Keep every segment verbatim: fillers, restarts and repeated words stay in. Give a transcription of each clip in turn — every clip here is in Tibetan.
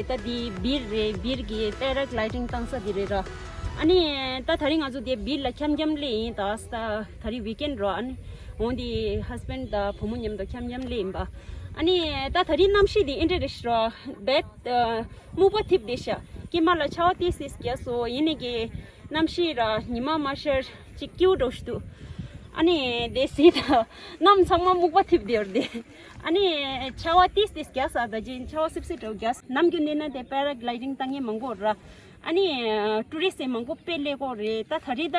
ད་འདི་སྦིར་རེད། སྦིར་གྱི་པེ་ར་གི་ལའི་ཌིང་བཏང་ས་འདི་རེད་ར། ཨ་ནི་ད་དེ་རིང་ང་ཚོ་འདི་སྦིར་ལ་འཁྱམ་འཁྱམ་སླེབས་ཡིན། ད་ད་རིང་ཝིག་ཨེན་ར། ཨ་ནི་འོ་འདི་ཧས་བྷེན་ཌི་དང་བུ་མོ་མཉམ་དུ་འཁྱམ་འཁྱམ་སླེབས་ཡིན་པ། ཨ་ནི་ད་དེ་རིང་གནམ་གཤིས་འདི་ཨེ་འདྲ་རེད་ཤག་ར། བད་སྨུག་པ་འཐིབས་བསྡད་ཤག་སྐྱེས་མ་ལ་ཆར་པ་ཏིས་ཏིས་རྒྱག་སོང་། ཡིན་ནའི་གི་གནམ་གཤིས་ར་ཉི་མ་མ་ཤར་ཅིག་སྐྱིད་པོ་འདྲ་ཞིག་འདུག་ཨ་ནི་དེ་སྲིད་ད་གནམ་ཚང་མ་སྨུག་པ་འཐིབས་བསྡད་ཡོད་རེད། ཨ་ནི་ཆར་པ་ཏིས་ཏིས་རྒྱག་ས། ད་ཅིག་ཆར་པ་སིབ་སིབ་འདྲ་རྒྱག་ས། ནམ་རྒྱུན་ནས་ན་དེ་པེ་ར་གི་ལའི་ཌིང་བཏང་མཁན་མང་པོ་ར། ཨ་ནི་ཊུ་རི་སི་མང་པོ་དཔེ་སླེབས་ཀྱི་ཡོད་རེད། ད་ད་རེས་ད་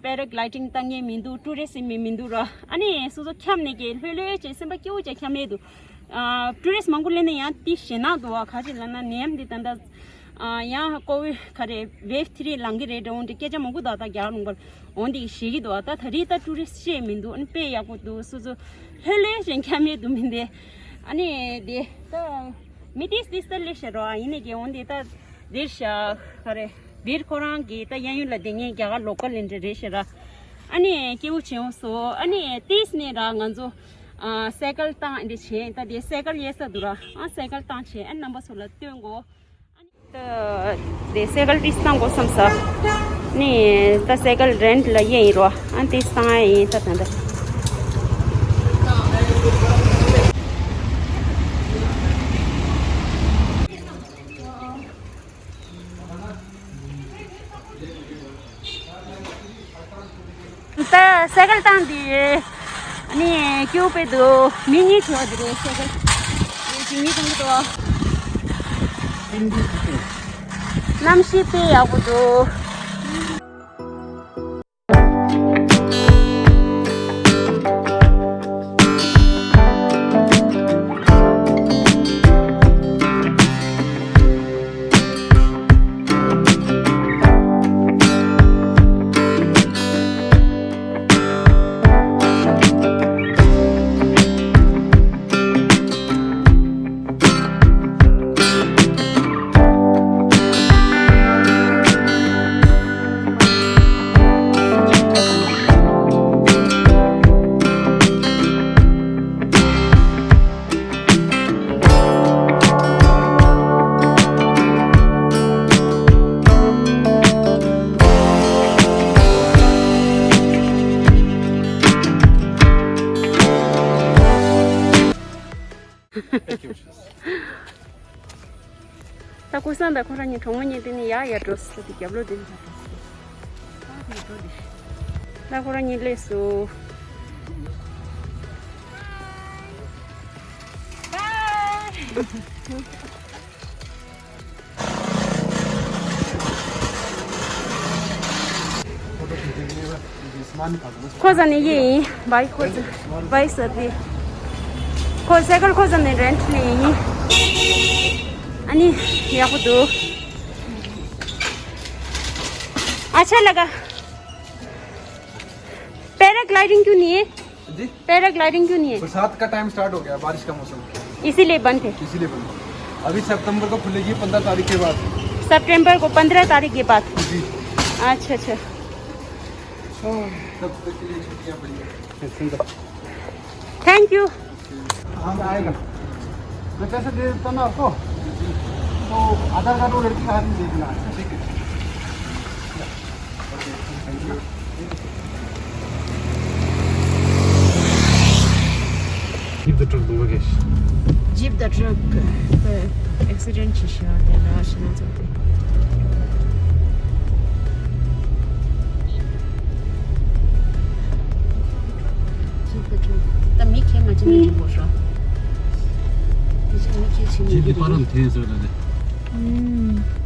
པེ་ར་གི་ལའི་ཌིང་བཏང་མཁན་མི་འདུག་ཊུ་རི་སི་མི་མི་འདུག་ར། ཨ་ནི་སོ་སོ་འཁྱམ་ནས་ཀྱི་ལྷོད་ལྷོད་བྱས་སེམས་པ་སྐྱིད་པོ་བྱས་འཁྱམ་ནས་འདུག་ཨ་ཊུ་རི་སི་མང་པོ་སླེབས་ན་ཡང་དེ་ཞེད་སྣང་འདུག་བ། ག་ཅི་ལབ་ན་ནད་ཡམས་འདི་ད་ལྟ་ཨ་ཡང་ཀོ་ཝིཌ་ག་རེ་ཝེབ་ཐི་རི་ལངས་ཀྱི་རེད་འདྲ་འོང་འདི་སྐད་ཆ་མང་པོ་ད་ལྟ་རྒྱག་ལུང་པར་འོང་འདི་ཞེད་ཀྱི་འདུག་ད་ད་རེས་ད་ཊུ་རི་སི་ཤེས་མི་འདུག་ཨ་ནི་དཔེ་ཡག་པོ་འདུག་སོ་སོ་ལྷོད་ལྷོད་བྱས་འཁྱམ་ཡས་འདུག་མི་འདི། ཨ་ནི་དེ་ད་མི་ཏིས་ཏིས་ད་སླེབས་ཤག་ར། ཨ་ཡིན་ནའི་གི་འོང་འདི་ད་འདིར་ཤག་ག་རེ་འདིར་ཁོ་རང་གི་ད་གཡས་གཡོན་ལ་བསྡད་མཁན་རྒྱ་གར་ལོ་ཀལ་ཡིན་འདྲ་རེད་ཤག་ར། ཨ་ནི་སྐྱིད་པོ་བྱས་འོང་སོང་། ཨ་ནི་ཏིས་ནས་ར་ང་ཚོ་ཨ་སའི་ཀལ་བཏང་འདི་བྱས། ད་དེ་སའི་ཀལ་གཡར་ས་འདུག་ར། ཨ་སའི་ཀལ་བཏང་བྱས་ཨ་རྣམ་པ་ཚོ་ལ་སྟོན་གོ། ཨ་ནི་ད་དེ་སའི་ཀལ་ཏིས་བཏང་གོ་བསམ་ས། ནི་ད་སའི་ཀལ་རེན་ཊི་ལ་གཡར་ཡིན་ར། ཨ་ཏིས་བཏང་ཡ་ཡིན་ད་ད་ད། ད་སའི་ཀལ་བཏང་དུས་ནི་སྐྱིད་པོ་དཔེ་འདུག་མི་གཉིས་བྲོས་འདུག་རེད་སའི་ཀལ། ཡིན་གཅིག་གཉིས་བཏང་གི་འདུག་གནམ་གཤིས་དཔེ་ཡག་པོ་འདུག་ད་ཀུན་བཟང་དང་ཁོ་རང་གཉིས་གྲོགས་མོ་གཉིས་དེ་ནི་ཡར་ཡར་འགྲོ་ཟེར་ཏེ་རྒྱབ་ལོགས་དེ་ནི་ཡར་འགྲོ་ཟེར་ཏེ། ད་ཁོ་རང་གཉིས་སླེབས་སོང་། ཁོ་ཚ་ནས་ཡེ་ཡིན། བའི་ཁོ་ཚ། བའི་ས་དེ། ཁོ་སའི་ཀལ་ཁོ་ཚ་ནས་རེན་ཊི་ལེན་ཡིན། ཨ་ནི་ཡག་པོ་འདུག་ཨ་ཆ་ལ་ག་པེ་ར་གི་ལའི་ཌིང་क्यों नहीं है? जी? पैराग्लाइडिंग क्यों नहीं है? बरसात का टाइम स्टार्ट हो गया, बारिश का मौसम। इसीलिए बंद है। इसीलिए बंद है। अभी सितंबर को खुलेगी, पंद्रह तारीख के बाद। सितंबर को पंद्रह तारीख के बाद। जी। अच्छा, अच्छा। तब तक के लिए छुट्टियां पड़ी हैं। Thank you. हम आएगा। मैं पैसे दे देता ना आपको। तो आधार कार्ड वो लड़की का हाथ में दे देना। ठीक है। Give the truck the luggage. Jeep the truck. Accident ཆེ་ཤོས་དེ་ལ་ཤི་ན་ཚོད་དེ། Jeep the truck. ད་མི་ཁྱེར་མ་ཅི་ནས་འགྲིག་གོ་ཤོ། མི་ཁྱེར་མི་ཁྱེར་ཆེ་མི་འགྲིག་གོ། ཨུམ།